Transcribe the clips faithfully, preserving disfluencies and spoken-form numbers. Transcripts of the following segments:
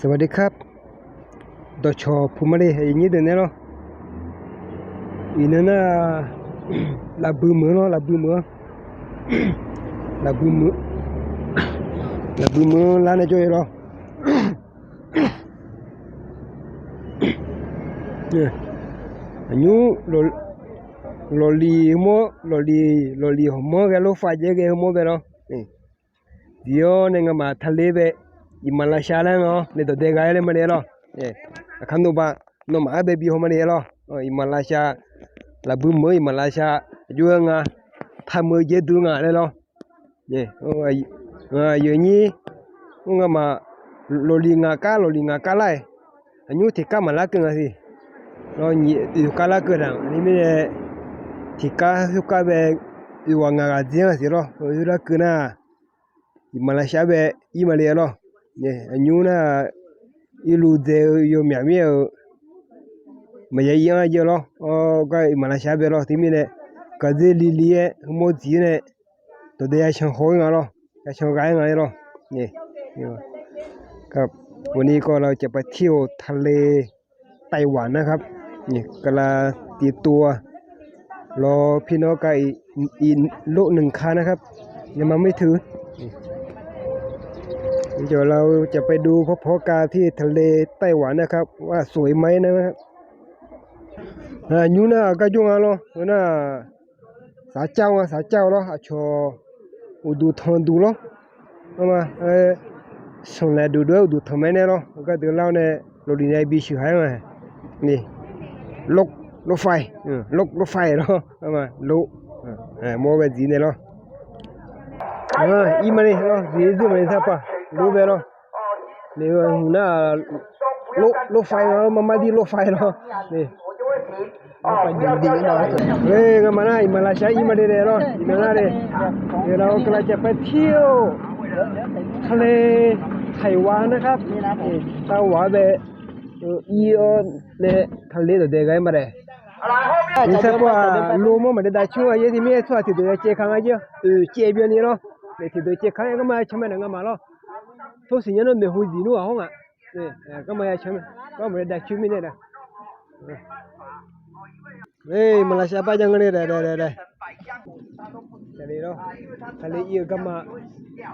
สวัสดีครับ dawqcawq puq ma le, aqyuif nyir deuq nae lawr. Iqnan nar, lafbui meuq-anr lawr, lafbui meuq-anr, lafbui meuq, lafbui meuq-anr lar nae jawr-eu lawr. Aqnymr lawqliq hmawr, lawqliq, lawqliq hawq manr ghae lof fav jaer ghae hmawr bae lawr. Diq-awr nae ngamaf taqler bae, iqmalavshav laer nga-awr nae dawqdae gha-aer laer ma le-aer lawr. Aqkar nawmaf, nawmaf-anr bae bi haw ma le-aer lawr. Iqmalavshav, lafbui meuq-anr iqmalavshav aqjox-aer nga, taqmeuq jaer dui nga laer lawr. Aqyuif nyir, mr ngamaf, lawqliq ngaq kar, lawqliq ngaq kar lar-aer, aqnymr tiqkar maqlar keuv nga siq. Lawr, yawkar lar keuv daq ni mirnae, tiqkar khoerkar bae, yawghaq ngaq ghaq dzer-anr siq lawr, yawlar keuv nar, iqmalavshav bae ir ma le-aer lawr. Aqnymr nar, irluf dzae-eu yawmyaq mir-eu, maqya ir-anr jae lawr. Awr, gar iqmalavshav bae lawr, teumirnae, gaqdzer lili-aer hmawr dziq-ir nae, dawqdae yacan haw-ir nga lawr, yacan gha-aer nga-aer lawr. วันนี้ก็เราจะไปเที่ยวทะเลไต้หวันนะครับ กำลังเตรียมตัวรอพี่น้องกันอีกรอบหนึ่งนะครับ ยังมาไม่ถึง เดี๋ยวเราจะไปดูพร้อมๆกันที่ทะเลไต้หวันนะครับ ว่าสวยไหมนะครับ Nymr nar gar jawr nga lawr, heu nar, saqcav nga, saqcav lawr, aqcawq uqduq tanqduq lawr, sanqlaeq duq duq-aer uqduq tanq mae nae lawr, gardeuq lar-awr nae, lawqliq nae bisheuq ha-aer nga, ni, lofai, lofai lawr, lo, mawr bae dziq nae lawr. Ir ma le lawr, dziq-ir dzir ma le sarpaq, lo bae lawr. Ni-eu hmq nar, lofai nga, mar mar dir lofai lawr. Ngamaf nar iqmalavshav ir ma le nae lawr, iqnan nar le, เรากำลังจะไปเที่ยวทะเลไต้หวันนะครับ Taiwan bae ir-awr nae ทะเล dawqdae gha-aer ma daef. Sarpaq-aq, lo mawr maqdaef dav coer-a, yaer tiq mir-aer tsawrhaq tiqdeuq ya caev ka nga jir-awr, oeq caev byanni lawr. Naef tiqdeuq caev ka-aer garma ya can mae naef ngamaf lawr. Torsiq nya nar maeqhu diq nmr ghaq hawr ngaq. Garma ya can mae, garma maqdaef dav coer mirnae daef. Iqmalavshav bar jav nga le daef daef daef. ทะเล ir-eu garma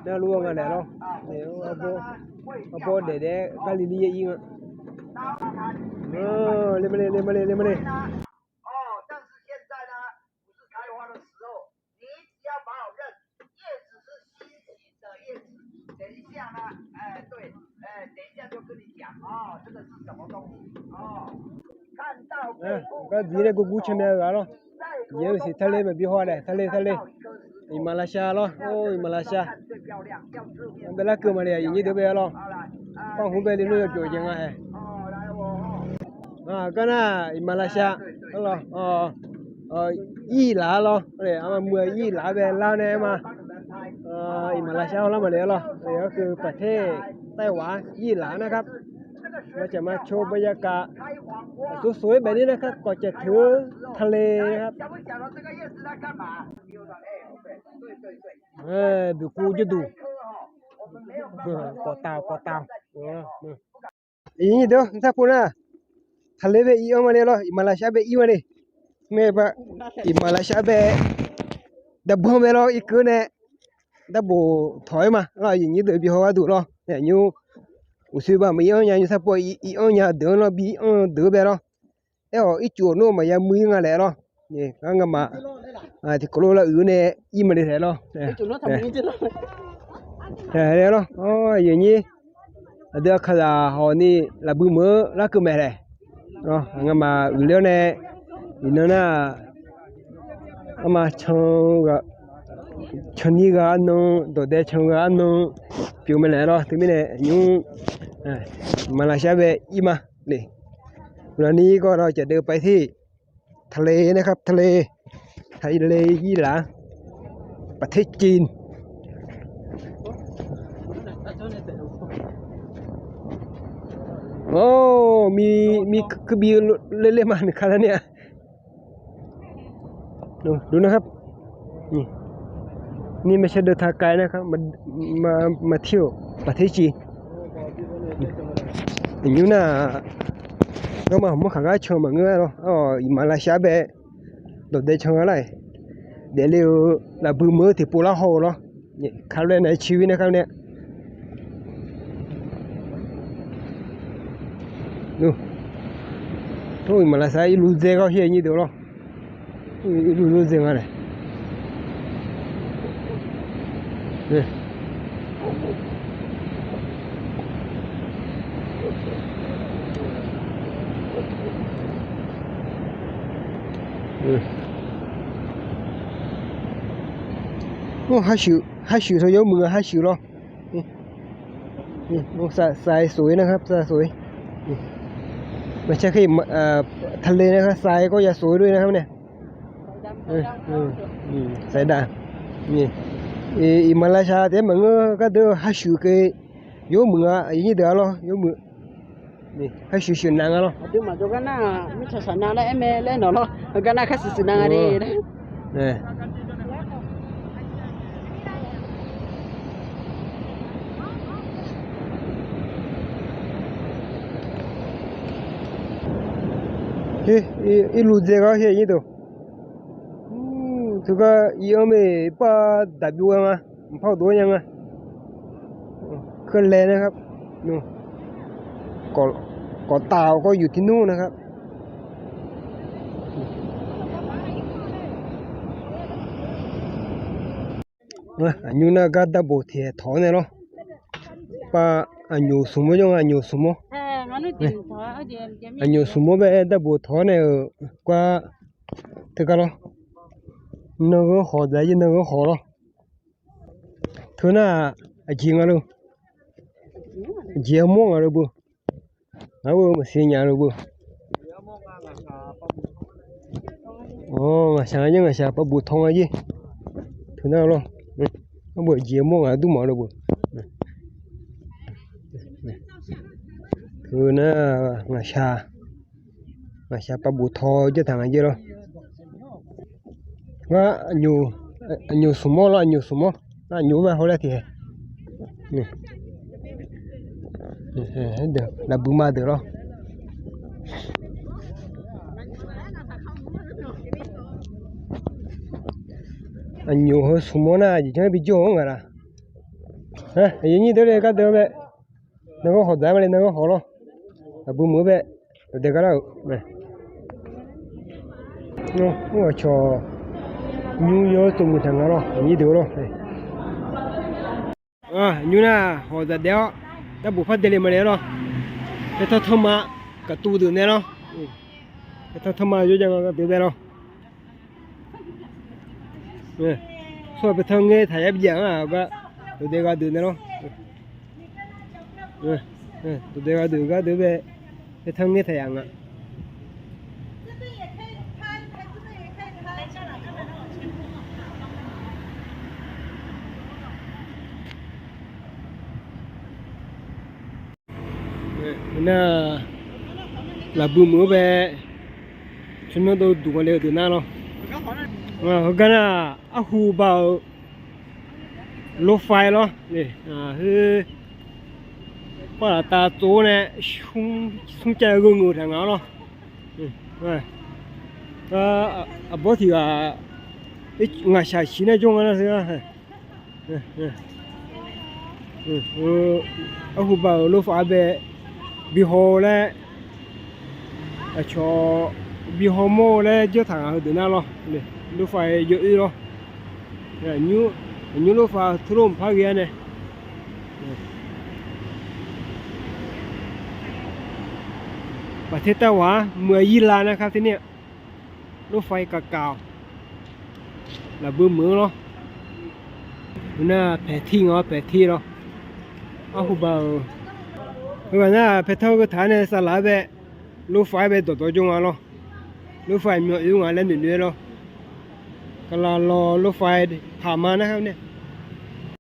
nar lof-aer nga daef lawr. Arbawr daef daef-aer gar li li yaer ir nga. Le ma le, le ma le, le ma le. Gar dziq nae gurgur can mae-eu ghaq lawr. Yaer-eu siq ทะเล maqbi haw daef, ทะเล ทะเล. Iqmalavshav lawr, or iqmalavshav. Bae larkeuv ma le, aqyuif nyir deuq bae lawr. Par hmq bae le lor yawbyawq jeq nga hae. Gar nar iqmalavshav lawr, irlaf lawr, muiq-eu irlaf bae lar nae ma. Iqmalavshav hawlar ma le lawr, ก็คือประเทศไต้หวัน irlaf nar kar. Maqcaq ma coer บรรยากาศ aqsur sor-aer baef ler nar kar kawf caev teu-eu ทะเล nar kar. Buiqkuv jawrduq. Pawqtaq pawqtaq. Iqnyir deuq-anr sarpov nar, ทะเล bae ir-anr ma le lawr, iqmalavshav bae ir ma le. Mae ba, iqmalavshav bae, darbanr bae lawr irkeuv nae, darbof tawq-aer ma lawr, aqyuif nyir deuq bi haw gharduq lawr. Nymr, uqshoe ba maqir-anr nya, nymr sarpov ir-anr nya deuq-anr lawr, bi ir-anr deuq-anr bae lawr. Aer-awq ircuf-awq nar maqya muiq-ir nga laef lawr. Ngar ngamaf tiqkawv lof laruiq-eu nae ir ma le taef lawr. Lawr, aqyuif nyir, aqdui aqkaqzaq hawq ni lafbui meuq-anr larkeuv mae taef. Ngamaf uiqler-awr nae, iqnan nar, arma can, canni ghaq arnan, dawqdae can ghaq arnan pyeuf mae laef lawr. Teumirnae nymr, iqmalavshav bae ir ma le. วันนี้ก็เราจะเดินไปที่ทะเลนะครับ ทะเล ทะเล irlaf ประเทศจีน Or, mi, mi kuirbi ler ler ma nuikar lar nia. Ni ไม่ใช่เดินทางไกลนะครับ มาเที่ยวประเทศจีน Nymr nar, garma hawq manr khaq gar can maqngeur-a lawr. Iqmalavshav bae dawqdae can-a lar-iq, daefle-eu lafbui meuq-eu tiqpov lar haw-eu lawr. Kar laer nae ci ir nae kar nae. Tov iqmalavshav irluf dzae gar her nyir deuq lawr. Irluf dzae nga nae. Harshuif, harshuif teu yawmuiq-a harshuif lawr. Sai sof-ir nar kar sai sof-ir. Maqcar kar, taqle nar kar sai kawr ya sof-ir nar kar nae. Saidav. Iqmalavshav taef-aer maqngeur gardeuv harshuif keuv yawmuiq-a aqyuif nyir deuq-a lawr yawmuiq. Harshuif shuif nav nga lawr. Aqdui maqjawr gar nar mirtsaq saq nav laer aer mae laer nawq lawr. Gar nar kar shuif shuif nav nga de. Irluf dzae gar her nyir deuq. Teugar ir-anr mae, par daq byov-a nga. Mqpar dov-aer nya nga. Keuvlae nar kar, kawf taf-awq kawr yuf tir nmr nar kar. Aqnymr nar gar darboq tiq tawq-awr nae lawr. Par aqnyoq smq mawr jawr nga, aqnyoq smq mawr. Aqnyoq smq mawr bae darboq tawq-awr nae-euq gar teugar lawr. Nan ghanr khawq dzaq-ir, nan ghanr khawq lawr. Teu nar aqjeq nga lor. Aqjeq armawr nga lor beu. Ngar-eu maqsiq nya lor beu. Ngaqshaq nga jer, ngaqshaq pavbof taw nga jer. Teu nar lawr. Arbof aqjeq armawr nga dur mawf lor beu. Teu nar ngaqshaq, ngaqshaq pavbof taw jawr taq nga jer lawr. Ngar aqnyoq smq mawr lawr, aqnyoq smq mawr. Nar aqnyoq-anr bae hawlaer tiq hae. Lafbui ma deuq lawr. Aqnyoq heu smq mawr nar aqjeq janr bijawr-anr ngaq laf. Aqyuif nyir deuq le gar deuq bae. Nan ghanr khawq dzaq-aer ma le, nan ghanr khawq lawr. Lafbui meuq-eu bae. Dawqdae gar lar-euq mae. Aqcawq nymr yawr tsov muiq taq nga lawr, aqnyir deuq lawr. Nymr nar hawq dzaq daef-awr darbof par dae le ma le lawr. Paetanr tanrma kaqtuv deuq nae lawr. Paetanr tanrma yawr jav nga gar deuq bae lawr. Tsawrhaq paetanr ngaer taq yaf bijav-anr-aq gar, dawqdae gha deuq nae lawr. Dawqdae gha deuq gar deuq bae, paetanr ngaer taq yaf nga. Nar, lafbui meuq-anr bae, tsawrmyanr dov duq nga le-eu deuq nar lawr. Heugar nar, arhu ba-euq lofai lawr. Khoer, paqlaf tav tsov-awr nae, smrcav-eu gheu ngeuq taq nga-awr lawr. Aqbawr tiq ghaq, ngaqshaq shiq nar jawr nga nar. Arhu ba-euq lofai bae, bi haw laer, aqcawq bi haw mawr-eu laer janr taq ngaq heudeuq nar lawr. Lofai yawoer lawr. Aqnymr lofai teulof mqpar ghae-a nae, baqter tawq-aq muiq-a yir la nar kar teunar lofai kaqkaq-awq. Lafbui meuq-anr lawr. Nar paeqtir nga-awr paeqtir lawr. Arhu ba-euq, heughaq nar paetanr gheutaq-aer nae saqlaq-aer bae, lofai-aer bae dawqdawq jawr nga lawr. Lofai myan oe nga laer noeq noeq-aer lawr. Kaqlaq lawq lofai paq ma nar kar nae.